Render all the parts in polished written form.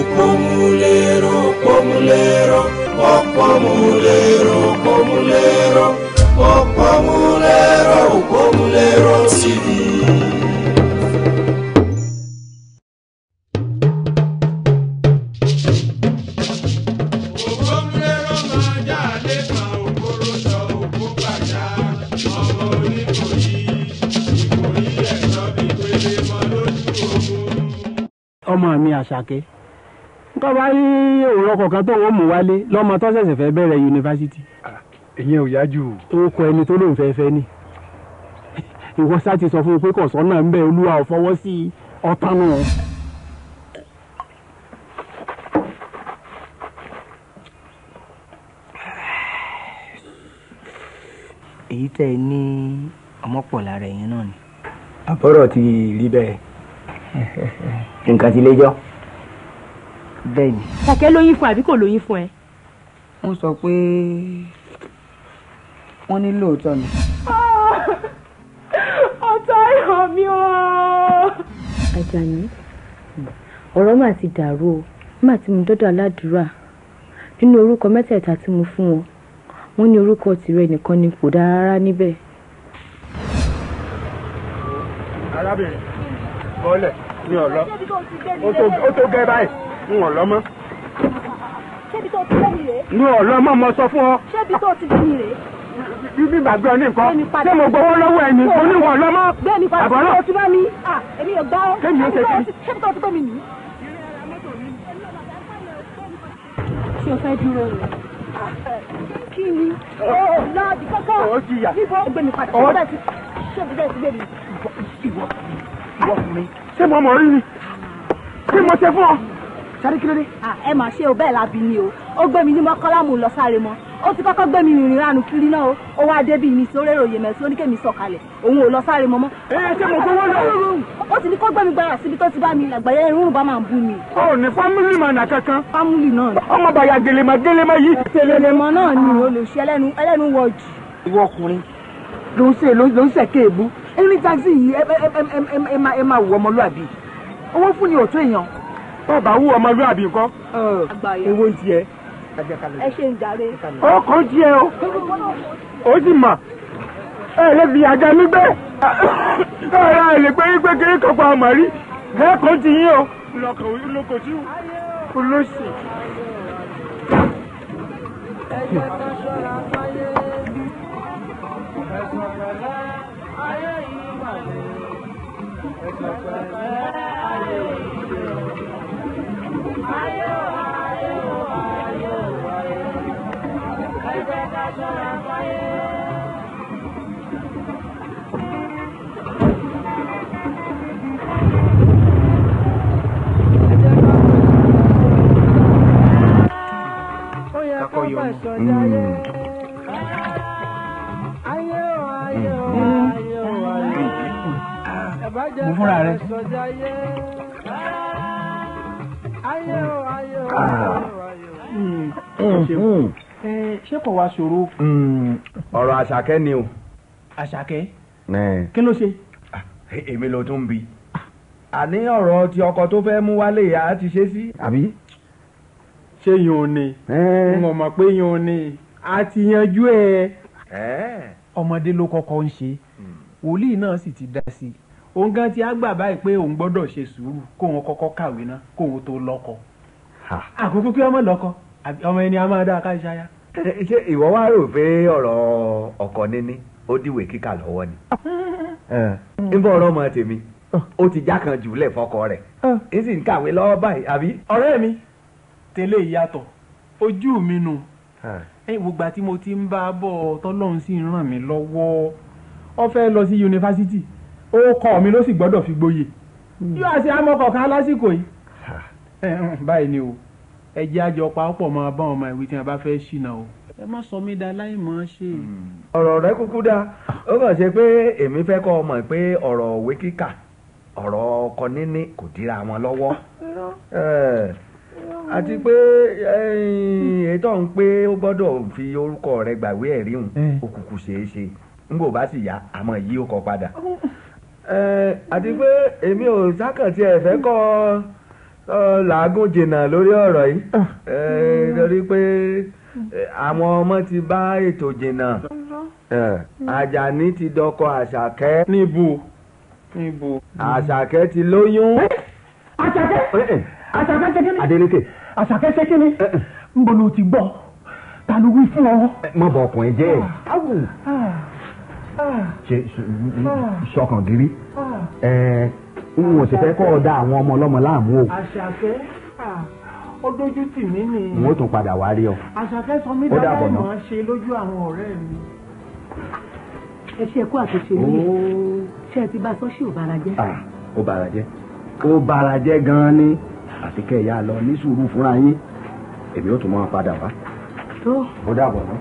Òpómúléró òpómúléró òpómúléró òpómúléró òpómúléró òpómúléró TV. Òpómúléró máa já lẹ́kàn òpóròsọ òpópàṣà ọmọ oníkòyí ìkòyí ẹ̀ṣọ́ bíi pélé mọ́ lójú ogun. Ọmọ mi Àṣàkẹ́ nǹkan bá rí òwúrọ̀ kọ̀ọ̀kan tó wọ́n mú wálé lọ́mọ tó ṣẹ̀ṣẹ̀ fẹ́ bẹ̀rẹ̀ yunifásitì. Ìyẹn ò yá jù. Ó kọ ẹni tó lóun fẹ́ fẹ́ ni. Ìwọ sá ti sọ fún un pé kọ̀sọ́nà ń bẹ, olúwa ò fọwọ́ sí ọ̀tán nù. Èyí tẹ́ ẹ ní ọmọ pọ̀ lára ẹ̀yìn náà ni. Àbọ̀rọ̀ ti rí bẹ́ẹ̀, nǹkan ti léjọ́. Bẹ́ẹ̀ ni. Ṣàkẹ́ lóyún fún ẹ àbí kò lóyún fún ẹ? Wọ́n sọ pé wọ́n ní lóòótọ́ ni. Ọ̀tá ìhàn mi o. Àjàní, ọ̀rọ̀ mà ti dàrú o. Nígbà tí mo dọ́dọ̀ aládùúrà, nínú orúkọ mẹ́tẹ̀ẹ̀ta tí mo fún wọn, wọ́n ní orúkọ tìrẹ nìkan ni kò dáa rárá níbẹ̀. Arábìnrin, bọ́lẹ̀ mi ò lọ. Ó tó gẹ́ báyìí, n ò lọ mọ́. Ṣébi tó ti gbé mi rèé? Mi ò lọ mọ́, mo sọ fún ọ. Ṣébi tó ti gbé mi rèé? Bíbí gbàgbé ọ ní nǹkan. Ṣé mo gbowó lọ́wọ́ ẹ ni? Mo ní wọ̀n lọ mọ́. Gbé mi padà Àbọ̀rọ̀. tó ti bá mi. Èmi ò gbọ́. Kémi ó ṣe kí ni? Ṣébi tó ti gbé mi nìyí? Ṣé o fẹ́ dúró ni? Kí ni? Ó lọ́ọ̀dì kọ́kọ́. Ó jìyà. Níbo gbé mi padà? Ṣébi tó ti gbé mi? Ìwọ ọkùnrin. Ṣé mo mọ̀ rí ni? Kí mo ṣe fún ọ? Sáré kí ló dé? Ẹ mà ṣe o, bẹ́ẹ̀ la bí ni o. Ó gbé mi ní Mọ́kọ́lá, mò ń lọ sáré mọ́. Ó ti kọ́kọ́ gbé mi rìnrìn ránù kiri náà o. Ó wá débi mi sí orérò yèmẹ̀ sí oníkèmí sọ̀kalẹ̀. Òun ò lọ sáré mọ́ mọ́. Ẹ ṣé mo gbowó lọ? Ó ti ní kó gbé mi gbára síbi tó ti bá mi. Àgbáyé irun bá máa ń bú mi. Ó ní fámúlì mọ̀nà kankan. Fámúlì náà ni. Ọmọ bàyà gèlèmọ̀ gèlèmọ̀ yìí. Gèlèmọ̀ náà ni olùṣẹ́ ẹlẹ́nu ẹlẹ́nu wọ̀jù. Ìwọ ọkùnrin ló ń ṣe ló ń ṣe kéèbú. Ẹni táxi yìí ẹ máa wù ọmọlúàbí. Owó fún ni òtún èèyàn. Bàbá wù ọmọlúàbí nǹkan. Àgbáyé. Owó ń tiẹ̀. Ẹ ṣe ń jàre. Ó kàn tiẹ̀ o. Ó sì mà. Ẹ lè fi àga mi gbé. Ẹ lè gbé gbé kiri kan pa ọmọ rí. Ẹ kàn ti yín o. Lọkàn lóko tí olóṣì. Ẹ jẹ́ ká ṣọ́ra fáyé. Ẹ̀sọ̀ pẹ̀lẹ́ ayé yìí mà lè. Ẹ̀sọ̀ pẹ̀lẹ́ ayé yìí lè. Ayé o, ayé o, ayé o, ayé. Ẹ jẹ́ ká ṣọ́ra fáyé. Ẹ jẹ́ ká Ó yẹ ká fẹ̀sọ̀ jayé. Ayé o, ayé o, ayé o, ayé. Ẹ bá jẹ́ Mo fúnra ká rẹ. fẹ̀sọ̀ jayé. Ayé o, ayé o, ayé o, ayé o. Ṣé kò wá ṣòro? Ọ̀rọ̀ Àṣàkẹ́ ni o. Àṣàkẹ́, kí ló ṣe? Èmi ló tún bi. Àní ọ̀rọ̀ ti ọkọ tó fẹ́ mú wálé á ti ṣe sí. Àbí? Ṣé yín ò ní? N ò mọ̀ pé yín ò ní. A ti yanjú ẹ. Ọmọdé ló kọ́kọ́ ń ṣe. Wòlíì náà sì ti dá sí i. Òun gan ti á gbà báyìí pé òun gbọ́dọ̀ ṣe sùúrù kóun kọ́kọ́ kàwé ná kóun tó lọ́kọ. Àkókò kí ọmọ lọ́kọ àbí ọmọ ẹni a máa dá ká ṣáyà. Ṣé ìwọ wá rò pé ọ̀rọ̀ ọkọ níní ó dìwé kíkà lọ́wọ́ ni? Ń bọ̀ ọ̀rọ̀ ọmọ tèmi, ó ti já kan jùlẹ̀ fọkọ rẹ̀. Ń sì ń kàwé lọ́wọ́ báyìí, àbí? Ọ̀rẹ́ mi, tẹ́lẹ̀ ìyàtọ̀, ojú mi nù. Ẹ wo gba tí mo ti ń bá a bọ̀ tọ́lọ́run sì ń ràn mí lọ́wọ́. Ó fẹ́ lọ sí yunifásitì, ó kọ́ mi ló sì gbọ́dọ̀ fi gboyè. Yóò ṣe amọ̀kọ̀ kan lásìkò yìí. Báyìí ni o, ẹ jẹ́ àjọ pa ọ̀pọ̀ máa bá ọmọ ìwé tí wọn bá fẹ́ ṣìnà o. Ẹ má sọ mí da láì mọ̀ ṣe. Ọ̀rọ̀ rẹ kúkú dáa. Ó kàn ṣe pé èmi fẹ́ kọ́ ọmọ pé ọ̀rọ̀ òwe kíkà, ọ̀rọ̀ ọkọ níní kò dira wọn lọ́wọ́. Àti pé ètò ọ̀hún pé ó gbọ́dọ̀ fi orúkọ rẹ̀ gbàwé ẹ̀rí hùn, ó kúkú ṣeé ṣe. N kò bá sì yá àmọ́ yí ó kọ padà. Àti pé èmi ò sákàn tí ẹ fẹ́ kọ́ làágùn jìnnà lórí ọ̀rọ̀ yìí, torí pé àwọn ọmọ ti bá ètò jìnnà. Àjàní ti dọkọ Àṣàkẹ́. Níbo níbo. Àṣàkẹ́ ti lóyún. Àṣàkẹ́ Àṣàkẹ́ ṣe kíni. Adélékè. Àṣàkẹ́ ṣe kíni. Nbo ló ti gbọ́, ta ló wí fún ọ. Mọ bọ ọkùnrin jẹ́ ṣe ṣọkàn gírí, n ò sì fẹ́ kọ́ ọ da àwọn ọmọ ọlọ́mọ láàmú o. Àṣàkẹ́ ó dójú tì mí ni. N ó tún padà wá rí ọ. Àṣàkẹ́ sọ mí dáadáa ìmọ̀ ṣe lójú àwọn ọ̀rẹ́ mi. Ẹ ṣe ẹkú àtúnṣe lóye, ṣé ẹ ti bá sọ́ọ̀ṣì ò bára jẹ́. Ó bára jẹ́, ó bára jẹ́ gan-an ni. Àti kẹ́ ẹ̀ yá lọ ní sùúrù fúnra yín, èmi ó tún máa padà wá. Ó dàbọ̀ náà.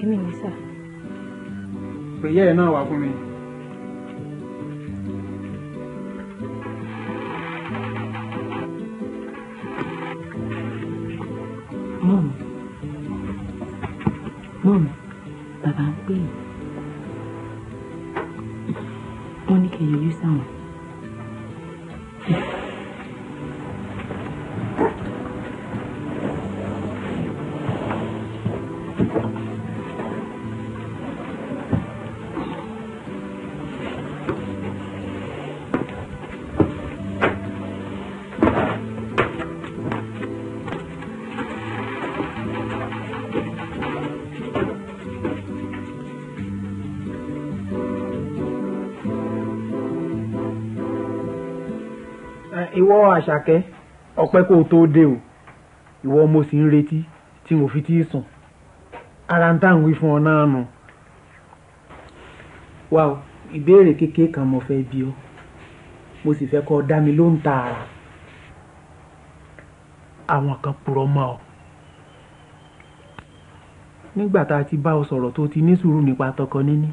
Èmi ní sà. Pèyẹ́ ẹ̀ náà wá fún mi. Mọ́ọ̀mù, mọ́ọ̀mù, bàbá ń pè yín. Wọ́n ní kí n yọjú sáwọn. Ìwọ Àṣàkẹ́, ọpẹ́ kó o tó dé o. Ìwọ mo sì ń retí tí mo fi tí ì sùn. Ara ń tà ń wí fún ọ náà nù. Wá o, ìbéèrè kékeré kan mo fẹ́ bi ọ́, mo sì fẹ́ kó o dá mi lóhùn tààrà. Àwọn kan purọ́ mọ́ ọ. Nígbà tá a ti bá ọ sọ̀rọ̀ tó ti ní sùúrù nípa tọkọ níní,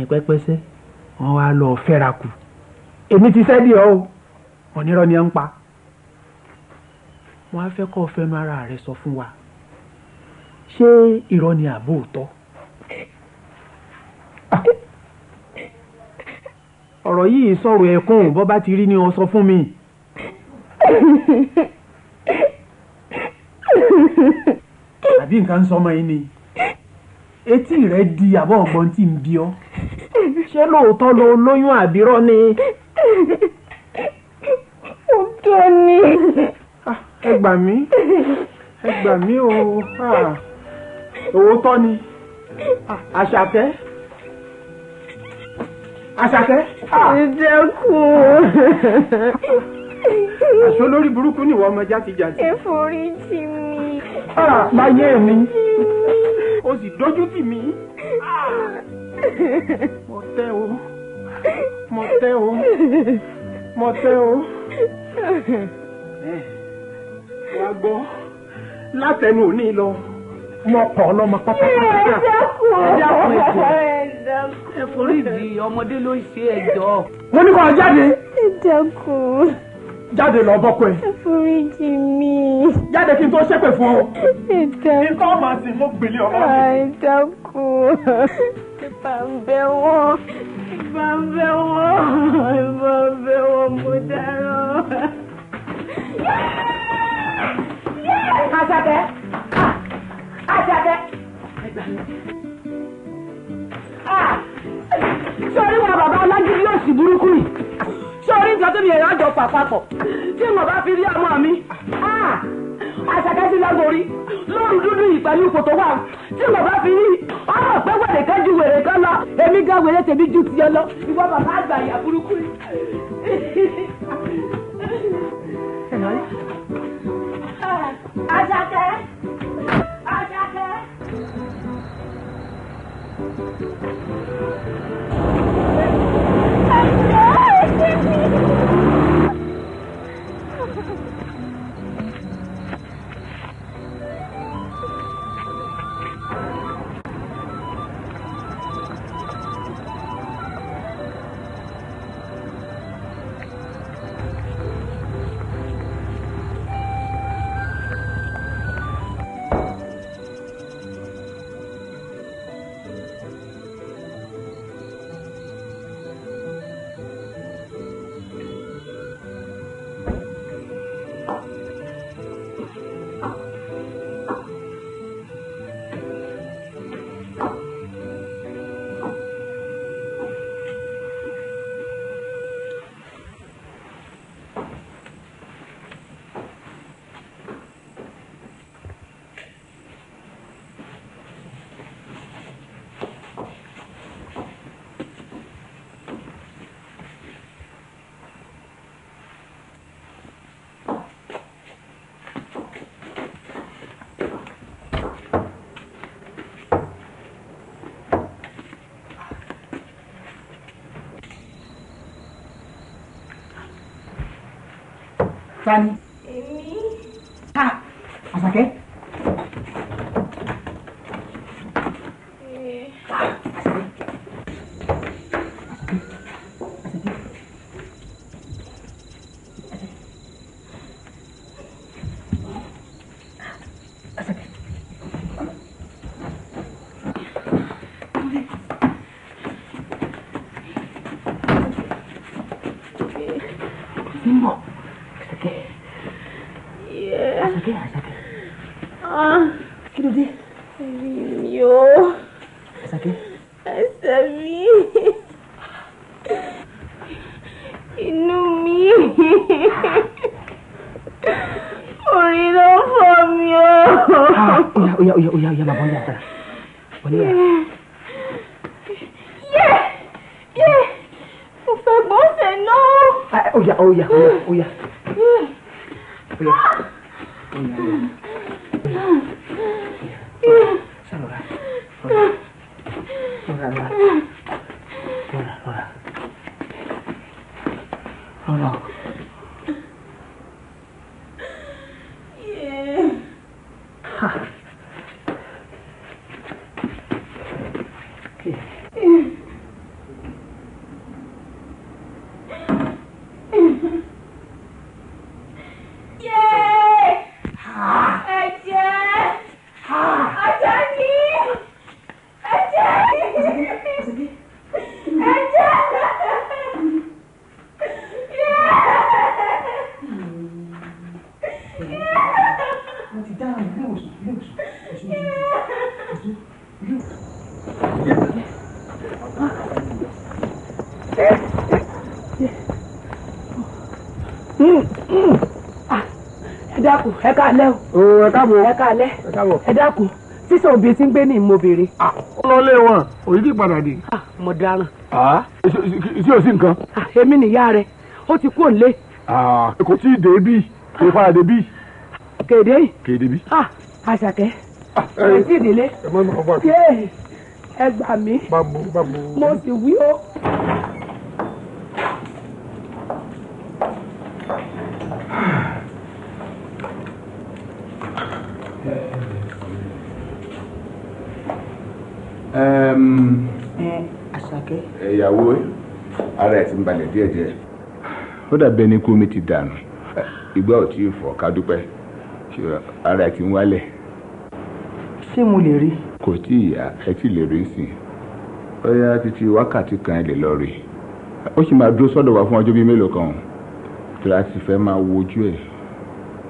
pẹ́pẹ́sẹ́ wọ́n wá lọ fẹ́ra kù. Èmi ti sẹ́ di ọ o, onírọ́ ni ẹ ń pa. Wọ́n á fẹ́ kọ́ ọ fẹnu ara rẹ sọ fún wa, ṣé irọ́ ni àbó òótọ́? Ọ̀rọ̀ yìí sọ̀rọ̀ ẹ̀kún, bọ́ bá ti rí ni ọ sọ fún mi. Àbí nǹkan ń sọmọ yìí ni? Etí rẹ di àbọ̀ ọ̀gbọ́n tí ń bí ọ. Ṣé lóòótọ́ lo lóyún àbírọ́ ni? Òótọ́ ni. Ẹ gbà mí, ẹ gbà mí o. Òótọ́ ni. Àṣàkẹ́, Àṣàkẹ́. Ẹ dákun. Àṣọ lórí burúkú ni ìwọ ọmọ játijàti. Ẹ foríjì mi. Láyé mi, o sì dójú tì mí. Mo tẹ́ o, mo tẹ́ o, mo tẹ́ o. Wá gbọ́, látẹnu òní lọ, mo kọ̀ ọ́ lọ́mọ pátápátá. Ẹ dákun, ẹ dákun. Ẹ foríjì, ọmọdé ló ń ṣe ẹjọ́. Mo ní kó o jáde. Ẹ dákun. Jáde lọ bọ́kọ ẹ. Ẹ foríjì mi. Jáde kí n tó ṣépè fún ọ. Ẹ dákun. Nǹkan ọmọ àti mo gbèlè ọmọ mi. Ẹ dákun. Ẹ bá ń bẹ̀ wọ́n. Ẹ bá ń bẹ̀ wọ́n. Ẹ bá ń bẹ̀ wọ́n, mo dáràn. Àṣàkẹ́, Àṣàkẹ́. Sórí wọn bàbá alágídí òsì burúkú yìí. Sórí nǹkan tó ní ẹ̀rọ àjọ pàpapọ̀ tí mo bá fi rí ọmọ mi. Àṣàkẹ́ sí lọ́gọ̀rí lóru dúdú yìí pẹ̀lú ipò tó wà tí mo bá fi rí ọmọ pé wèrè kan ju wèrè kan lọ, èmi gan wèrè tèmi ju tiẹ̀ lọ. Ìwọ bàbá àgbà ìyá burúkú yìí. Àṣàkẹ́, Àṣàkẹ́. Tani. Èmi. Àṣàkẹ́. Kí ló dé? Orí mi o. Àṣàkẹ́. Ẹsẹ̀ mi. Inú mi. Orí ló fọ́ mi o. Oya oya oya oya màá bọ́ yàrá. Wọlé yàrá. Yé! Yé! Mo fẹ́ gbọ́sẹ̀ náà. Oya oya oya oya. Oya. Rọra rọra rọra rọra rọra. Ha. Ẹ dákun, ẹ káalẹ́ o. Ẹ káàbọ̀. Ẹ káalẹ́. Ẹ dákun, sísọ òbí tí ń gbé ní ìmọ̀bìnrin. Ó lọ lé wọn, òyìn tí padà dé. Mo dáràn. Sí ò sí nǹkan. Èmi nìyá rẹ̀, ó ti kú òǹlé. Kò tí ì dé bí, kò padà dé bí. Kéde yìí. Kéde bí. Àṣàkẹ́, ẹ ti délé. Ẹ gbà mí. Mo sì wí ó. Àṣàkẹ́. Ìyàwó ara ẹ̀ ti ń balẹ̀ díẹ̀díẹ̀. Ó dàbí ẹni kú omi ti dànù. Ìgbà ò tí ì fọ̀ ká dúpẹ́. Ara ẹ̀ ti ń wálẹ̀. Ṣé mo lè rí? Kò tí ì yá, ẹ tí lè rí sí i. Ó yá títí wákàtí kan ẹ lè lọ rí. Ó sì máa dúró sọ́dọ̀ wa fún ọjọ́ bíi mélòó kan. Tí a ti fẹ́ máa wo ojú ẹ̀.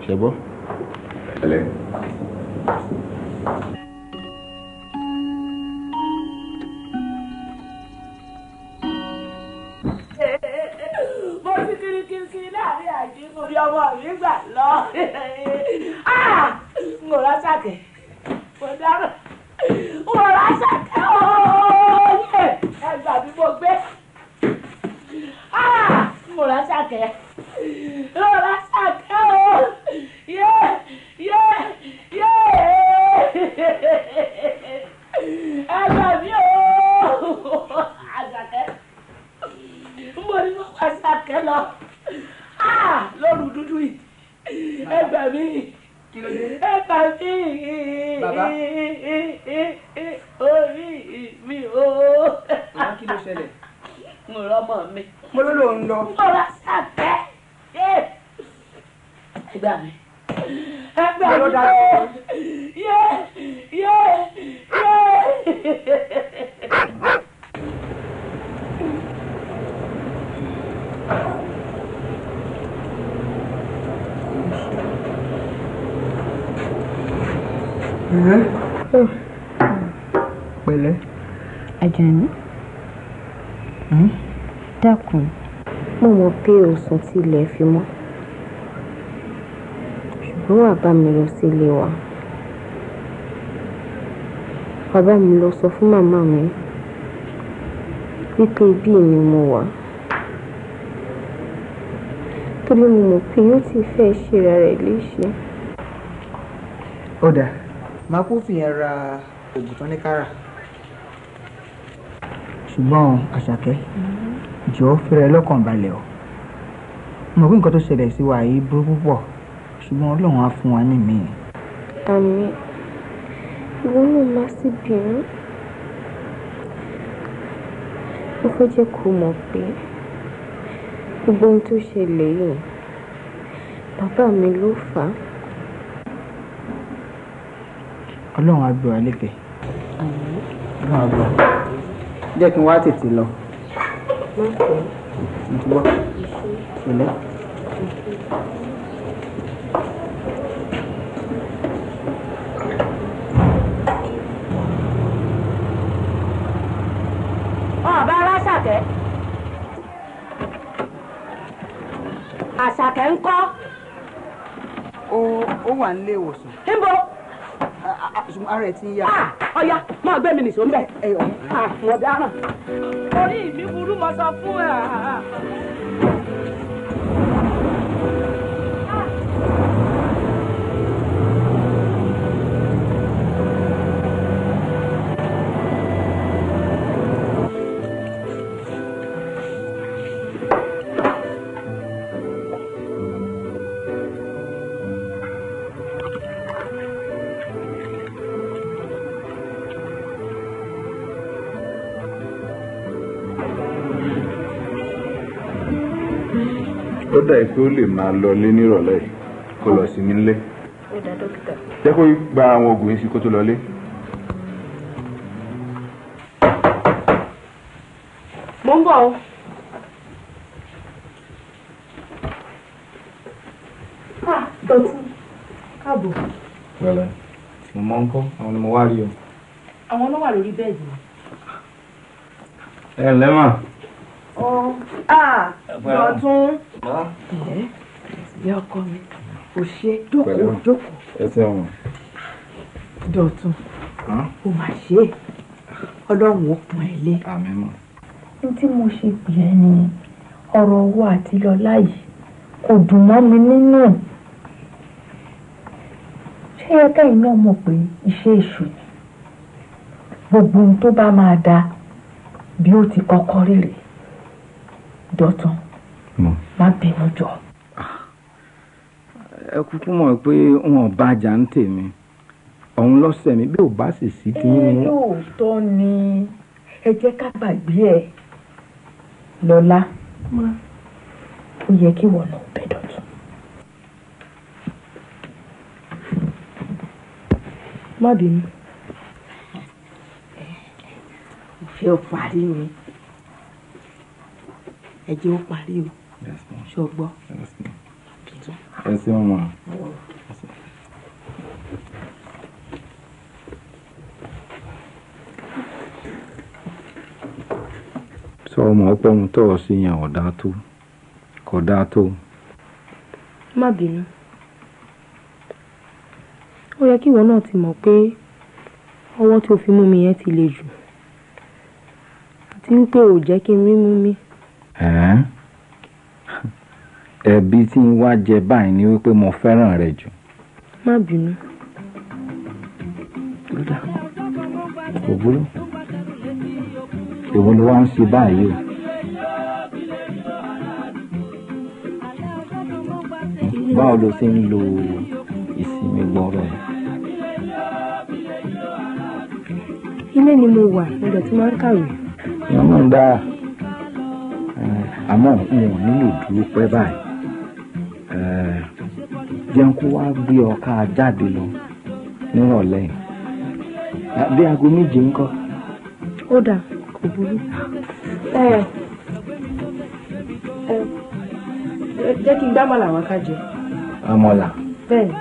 Ṣé bọ́? Ẹlẹ́. Ọmọ mi gbà lọ. N ò rásàkẹ́, mo dáná. N ò rásàkẹ́ ooo, ẹ gbà mí mo gbé. N ò rásàkẹ́, n ò rásàkẹ́ ooo, yé yé yé. Ẹ gbà mí ooo, Àṣàkẹ́. Mo ní mo wá Àṣàkẹ́ lọ. Lóru dúdú yìí, ẹ gbà mí, ẹ gbà mí, orí mi o. Bàbá, kí ló ṣẹlẹ̀? Mo rọ́mọ mi. Mo ló lóun lọ. Mo rà sàkẹ́. Ẹ gbà mí, ẹ gbà mí o. Yé yé yé. Pẹ̀lẹ́. Àjàní, dákun, mo mọ̀ pé o sùn tí ilẹ̀ fi mọ́, ṣùgbọ́n wàá bá mi lọ sílé wa. Wàá bá mi lọ sọ fún màmá mi wípé ibí ni mo wà, torí mo mọ̀ pé yóò ti fẹ́ ṣera rẹ̀ léṣe. Ó dáa, máa kú fìyẹn ra oògùn tán ní kára. Ṣùgbọ́n Àṣàkẹ́, jọ̀ọ́ fẹ́rẹ̀ lọ́kàn balẹ̀ o. Mo mọ̀ pé nǹkan tó ṣẹlẹ̀ sí wa yìí burú púpọ̀, ṣùgbọ́n Ọlọ́run á fún wa ní ìmíì. Àmín. Ìwọ náà má sì bínú. Mo fẹ́ jẹ́ kó mọ̀ pé gbogbo ohun tó ṣẹlẹ̀ yìí, bàbá mi ló fà á. Ọlọ́run á gbé wa lékè. Àmín. Ọlọ́run á gbé wa. Jẹ́ kí n wá tètè lọ. Má pẹ́. Mo ti gbọ́. Pẹ̀lẹ́. Ọba aláṣàkẹ́. Àṣàkẹ́ ń kọ́. Ó wà nílé ìwòsàn. Níbo? Ṣùgbọ́n ara ẹ̀ ti ń yá. Ọya, máa gbé mi nìṣó ń bẹ̀. Mo dáràn. Orí mi burú, mo sọ fún ẹ. Ó dà pé ó lè máa lọ lé nírọ̀lẹ́ yìí kó lọ sí nílé. Ó dá dókítà. Jẹ́ kó gba àwọn oògùn yìí sí kó tó lọ lé. Mo ń bọ̀ o. Dọ̀tun, káàbọ̀. Pẹ̀lẹ́, mo mọ̀ ń kọ́, àwọn ni mo wá rí o. Àwọn ló wà lórí bẹ́ẹ̀dì. Ẹ ǹlẹ́ mà. Dọ̀tun. Ìyá ọkọ mi, ò ṣe jókòó jókòó. Ẹ ṣeun. Dọ̀tun, ó mà ṣe é, Ọlọ́run ó pọ́n ẹ lé. Àmín mọ̀. Ní tí mo ṣe pè ẹ́ ni ọ̀rọ̀ owó àti Lọlá yìí kò dùn mọ́ mi nínú. Ṣé yẹ kẹ́yìn náà mọ̀ pé iṣẹ́ èṣù ni? Gbogbo ohun tó bá máa da bí ó ti kọ́kọ́ rí rèé. Dọ̀tun, má bínú jọ. Ẹ kúkú mọ̀ pé wọn ò bá jà ń tèmi, òun lọ́sẹ̀ mi bí ò bá sì sí tí Ẹ ní. lóòótọ́ ni, ẹ jẹ́ ká gbàgbé ẹ̀. Lọ́lá, ó yẹ kí ìwọ náà bẹ̀ Dọ̀tun. Má bínú. Mo fẹ́ ó parí ni. Ẹ jẹ́ ó parí o. Ṣé o gbọ́? Ẹ ṣeun mọ̀. Sọ ọmọ ọ̀pọ̀ ohun tó o sí yẹn ò dáa tó, kò dáa tó. Má bínú. Ó yẹ kí ìwọ náà ti mọ̀ pé ọwọ́ tí o fi mú mi yẹn ti le jù. Àti wípé ò jẹ́ kí n rí mú mi. Ẹ̀ẹ́n? Ẹ̀bi tí ń wá jẹ báyìí ni wípé mo fẹ́ràn rẹ jù. Má bínú. Kò burú. Èwo ló wá ń ṣe báyìí o? Báwo ló ṣe ń lo ìsinmi gbọ́rọ̀ ẹ̀? Ilé ni mo wà, mo dẹ̀ ti máa ń kàwé. Ìyẹn náà ń dáa. Àmọ́ n ò nílò dúró pẹ́ báyìí. Jẹun kó wá gbé ọ ká jáde lọ nírọ̀lẹ́ yìí. Bí aago 7 ńkọ́? Ó dáa, kò burú. Ẹ ẹ jẹ́ kí n gbá màlà wá ká jẹ. Àmàlà. Bẹ́ẹ̀ni.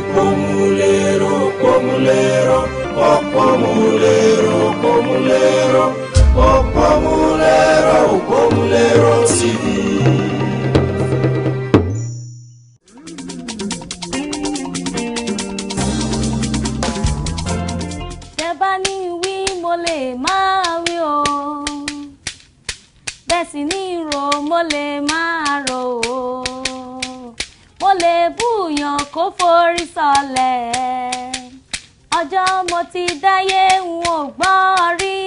Òpómúléró, òpómúléró, òpómúléró, òpómúléró, òpómúléró, òpómúléró TV. Tẹ́ bá ní wí mo lè máa wí o, bẹ́ẹ̀ sì ní rò mo lè máa rò o, mo lè búyàn kó forí sọlẹ̀, Ọjọ́ mo ti dáyé n ò gbọ́ rí.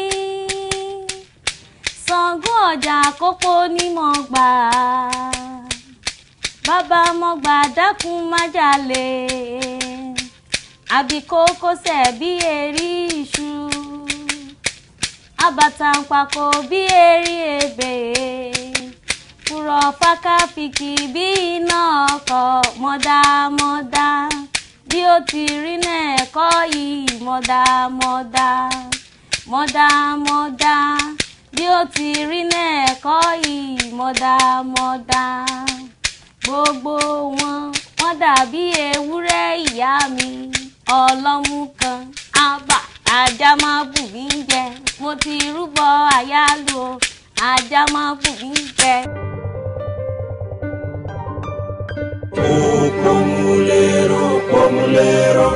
Ṣàngó ọjà kókó ní mo gbà. Bàbá mo gbà dákun má jalè. Àbí kókósẹ̀ bí erí iṣu. Àbàtàǹpàkò bí erí ebè. Kúrọ̀ fákáfìkì bí iná ọkọ̀ mọ̀dámọ́dá. Bí ó ti rí náà kọ́ yìí mọ̀dámọ́dá. Mọ̀dámọ́dá. Bí ó ti rí náà kọ́ yìí mọ̀dámọ́dá. Gbogbo wọn wọ́n dàbí ewúrẹ́ ìyá mi. Ọlọ́mú kan àbà ajá máa bù mí jẹ. Mo ti rúbọ àyálò o, ajá máa bù mí jẹ. Òpómúléró, òpómúléró,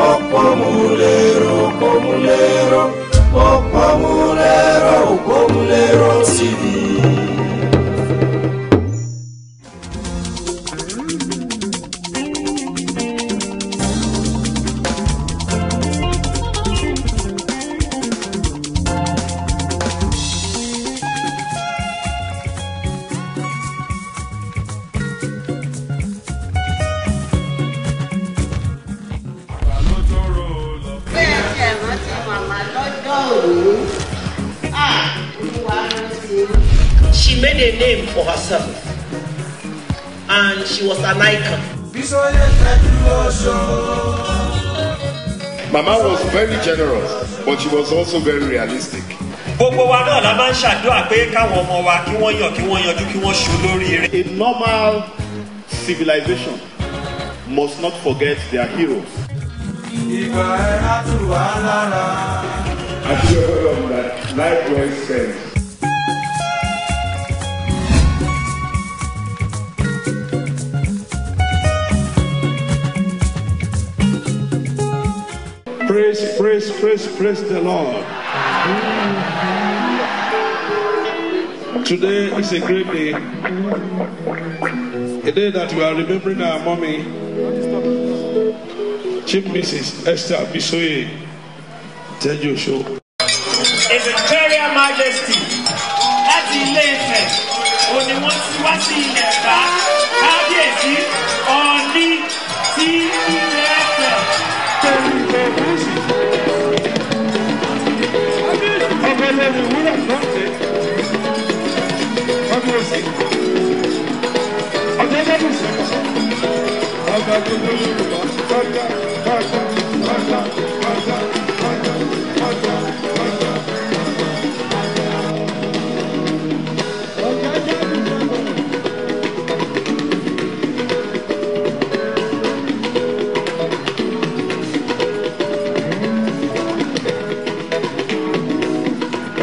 òpómúléró, òpómúléró, òpómúléró, òpómúléró TV. Bẹ́ẹ̀ tí ẹ̀ rántí màmá lọ́jọ́ òní, Olúwa rántí. She made a name for herself and she was an icon. Mama was very generous, but she was also very realistic. Gbogbo wa náà la máa ń ṣàdúrà pé káwọn ọmọ wa kí wọ́n yàn kí wọ́n yanjú kí wọ́n ṣolóríire. A normal civilization must not forget their heroes. Ìgbà ẹ̀ á tù wá lára. I feel that life well spent. Praise, praise, praise, praise the Lord. Today is a great day. A day that we are remembering our mommy, Chief Mrs. Esther Bisoye Tejuosho. His Imperial Majesty láti Ilé Ifẹ̀ òní wọ́n ti wá sí ilẹ̀ Ẹ̀gbá kábíyèsí Ọọ̀ni ti Ilé Ifẹ̀. Ọba gbogbo Yorùbá pátá pátá pátá pátá pátá pátá pátá.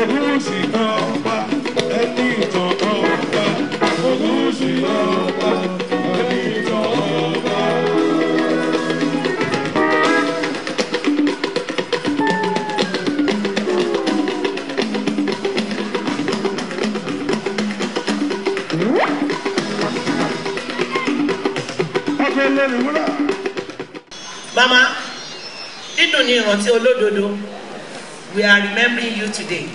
Ògúnwùsì ọba ẹni ìtàn ọba. Ògúnwùsì ọba ẹni ìtàn ọba. Ọbẹ̀ lẹ́nu wúrà. Mama, dídùn ní ìrántí olódodo. We are remembering you today.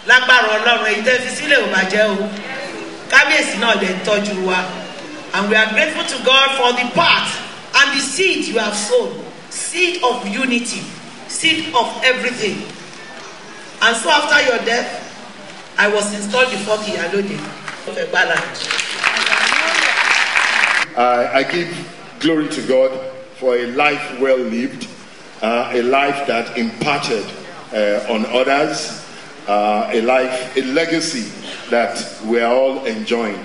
Lágbára Ọlọ́run èyí tẹ́ fi sílẹ̀ ò bàjẹ́ o. Kábíyèsí náà lè tọ́jú wa. And we are grateful to God for the part and the seed you have sown. Seed of unity, seed of everything. And so after your death, I was installed before Iyalode of Egbaland. I give glory to God for a life well lived, a life that imparted on others, a life, a legacy that we are all enjoying.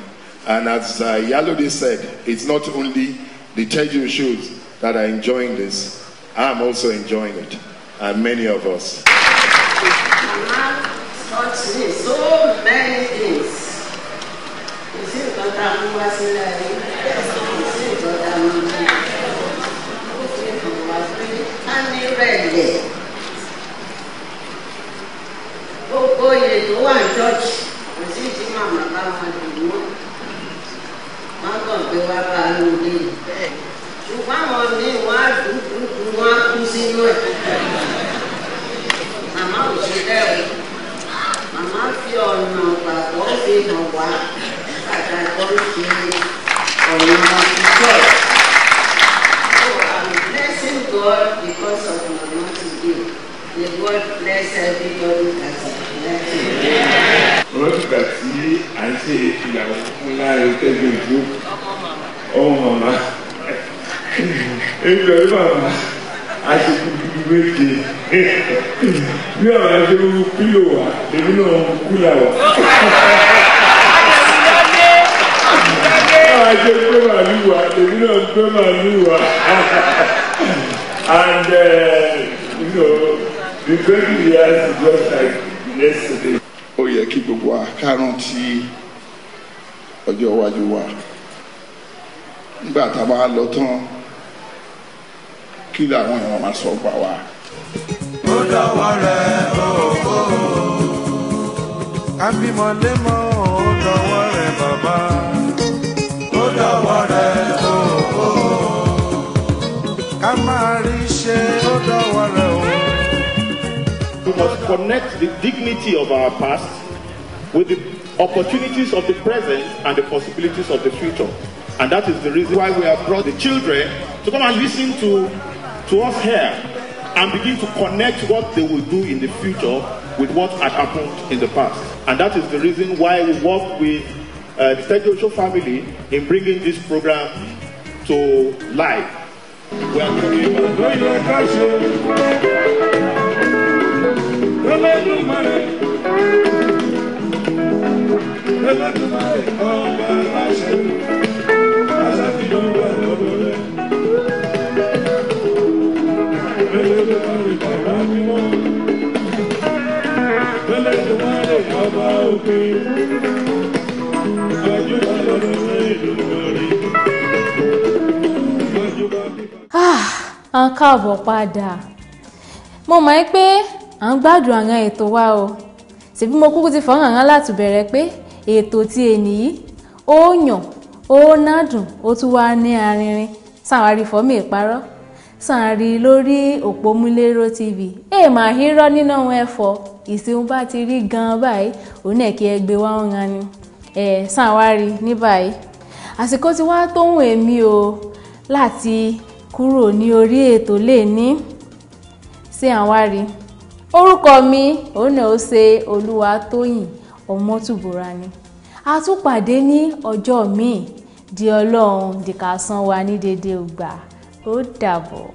And as Iyalode said, it's not only the Tejuoshos that are enjoying this, I'm also enjoying it, and many of us. Mama taught me so many things. Kò sí nǹkan tá a mú wá sílẹ̀ ayé. Kò sí nǹkan tá a mú wá. Ó fi hàn wá pé ká ní rẹ̀lẹ̀. Gbogbo oyè tó wà ní church, kò sí tí màmá bá wọn dùn mọ́. Wọ́n kàn gbé wá bá a lóde. Ṣùgbọ́n àwọn míì wọ́n á dùn. because of Mama today. May God bless everybody that is here today. Wọ́n ti gbà tí à ń ṣe ìyàwó fún láàrin tẹ́jú ìlú ọmọ màmá èyí lórí màmá a ṣe gudugudu méje bí màmá ṣe wú pílò wá èmi náà wú kúlà wá. Màmá ṣe gbé màlúù wá èmi náà gbé màlúù wá and the 20 years is just like yesterday. Ó yẹ kí gbogbo wa ká rántí ọjọ́ iwájú wa nígbà tá a bá lọ tán kí làwọn èèyàn máa sọ gbà wá. Ó dọ̀wọ́ rẹ̀ o, ká bímọ lémọ́, ó dọ̀wọ́ rẹ̀ bàbá, ó dọ̀wọ́ rẹ̀ o, ká máa rí ṣe, ó dọ̀wọ́ rẹ̀ o. We must connect the dignity of our past with the opportunities of the present and the possibilities of the future. And that is the reason why we have brought the children to come and listen to us here and begin to connect what they will do in the future with what had happened in the past. And that is the reason why we work with the Tejuosho family in bringing this program to life. We are Ló yẹ ká ṣe. Olódùmarè, Olódùmarè ọba aláṣẹ, aṣáájú ìjọba lọ́dọ̀ rẹ̀. Olódùmarè bàbá mímọ́, Olódùmarè ọba òkè, àjùbà lọ́dọ̀ rẹ̀ Èdùmàrè. Àjùbà. Ah, à ń káàbọ̀ padà. Mo mọ̀ ẹ́ pé à ń gbádùn àwọn ètò wa o. Ṣèbí mo kúkú ti fọ́nrán hàn láti bẹ̀rẹ̀ pé ètò ti ènì yìí ó yàn, ó nádùn, ó tún wá ní arinrin. Sàwárí fọ́mì ìparọ́ sàárí lórí Òpómúléró TV. Èèmà hírọ́ nínú àwọn ẹ̀fọ́ ìsìn bá ti rí gan-an báyìí, òun náà kí ẹ gbé wá ń ran ni. Ẹ̀ sàwárí ní báyìí. Àsìkò tí wàá tóhùn èmi o láti kúrò ní orí ètò lè ní sí àwárí. Orúkọ mi òun náà ó ṣe Olúwatóyìn Ọmọ́túbúra ni. A tún pàdé ní ọjọ́ míì di Ọlọ́run dìkà san wa ní déédéé ògbà. Ó dàbọ̀.